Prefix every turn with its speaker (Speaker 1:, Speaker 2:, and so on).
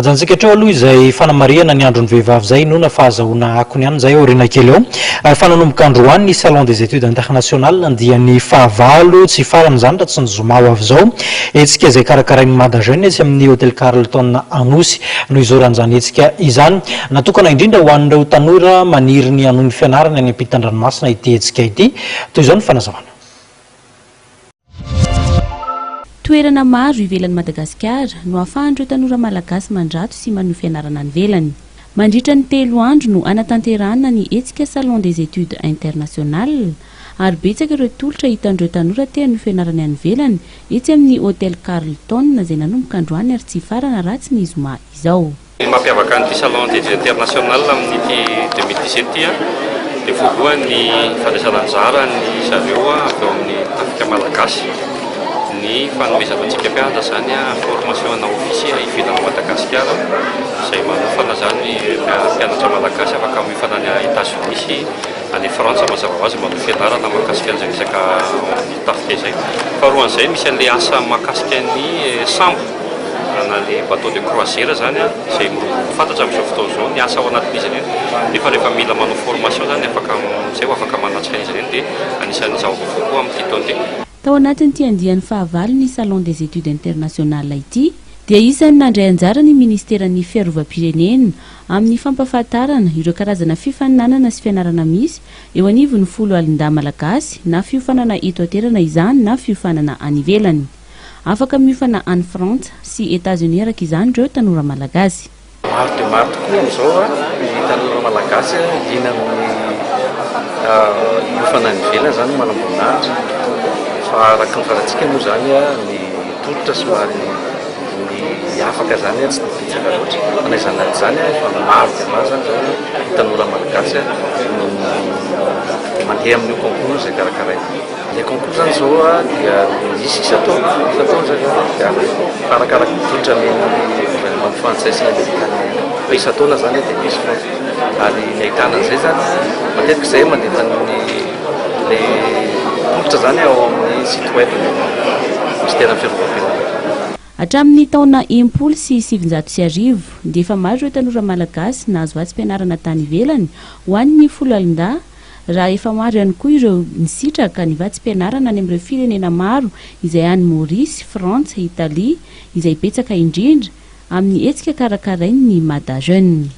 Speaker 1: Ajanontsika hatreo aloha izay fanamarihana ny andron'ny vehivavy izay, inoana fa azahoana akony ihany izay aoriana kely ao. Fa nanomboka androany ny Salon des études internationales andiany fahavalo, tsy hifarana izany raha tsy ny zoma ho avy izao. Hetsika izay karakarain'ny Mada Jeune etsy amin'ny Hotel Carlton Anosy no hizoran'izany hetsika izany. Natokana indrindra ho an'ireo tanora maniry ny hanohy ny fianarany any ampitan-dranomasina ity hetsika ity. Toy izao ny fanazavana.
Speaker 2: Toerana maro ivelan'i Madagasikara no ahafahan'ireo tanora malagasy mandrato sy manohy fianarana any ivelany. Mandritra ny telo andro no hanatanterahana ny hetsika Salon des études internationales ary betsaka ireo tolotra hitan'ireo tanora te hanohy fianarany any ivelany etsy amin'ny Hotel Carlton izay nanomboka androany ary tsy hifarana raha tsy ny zoma izao.
Speaker 3: Ny mampiavaka an'ity Salon des Études Internationales amin'ity 2017 ity dia voalohany ny fandraisana anjara ny zareo avy ao amin'ny tafika malagasy, ny fanomezana antsika mpianatra izany formation ana officier ivelan'i Madagasikara izay manofana izany mpianatra malagasy afaka miofana any Etats-Unis sy any Frantsa mazava ho azy manohy fianarana mahakasika an'izay resaka ao amin'ny tafika izay. Faharoan'izay misy an'ilay asa mahakasika ny sambo. Na le bateau de croisière zany an, izay miroborobo fantatra amin'izao fotoana izao, ny asa ao anatin'izy ireny, nefa rehefa mila manao formation zany afaka izay vao afaka manatrika an'izy ireny dia anisan'ny zava-baovao koa amin'ity taona ity.
Speaker 2: Tao anatin'ity andiany fahavalo ny Salon des études internationales ity dia isan'ny nandray anjara ny Ministeran'ny Fiarovam-pirenena amin'ny fampahafantarana ireo karazana fifaninanana sy fianarana misy eo anivon'ny foloalindahy malagasy na fiofanana eto an-toerana izany na fiofanana any ivelany. Afaka miofana any Frantsa sy Etats-Unis araka izany ireo tanora malagasy.
Speaker 4: Maro dia maro tokoa amin'izao ny tanora malagasy liana amin'ny hiofana any ivelany izany manamboninahitra fa araka ny fantatsika moa izany ny tolotra somary ny afaka izany tsy dia betsaka loatra fa na izany na izany efa maro dia maro izany izao ny tanora malagasy no mandeha amin'io concours izay karakaraina. Ilay concours zany zao dia misy isan-taona, isan-taona zany dia arakaraka ny tolotra omen'ny gouvernement frantsay sy ny amerikana ihany fa isan-taona zany dia misy foana ary ny ahitana an'izay zany matetika izay mandefa ny ilay tolotra zany ao amin'ny site web ny minisiteran'ny fiarovam-pirenena.
Speaker 2: Hatramin'ny taona 1960 dia efa maro ireo tanora malagasy nahazo vatsim-pianarana tany ivelany ho an'ny foloalindahy raha efa maro ihany koa ireo nisitraka ny vatsim-pianarana any amin'ireo firenena maro izay any Maorisy, Frantsa, Italia izay betsaka indrindra amin'ny hetsika karakarain'ny Mada Jeune.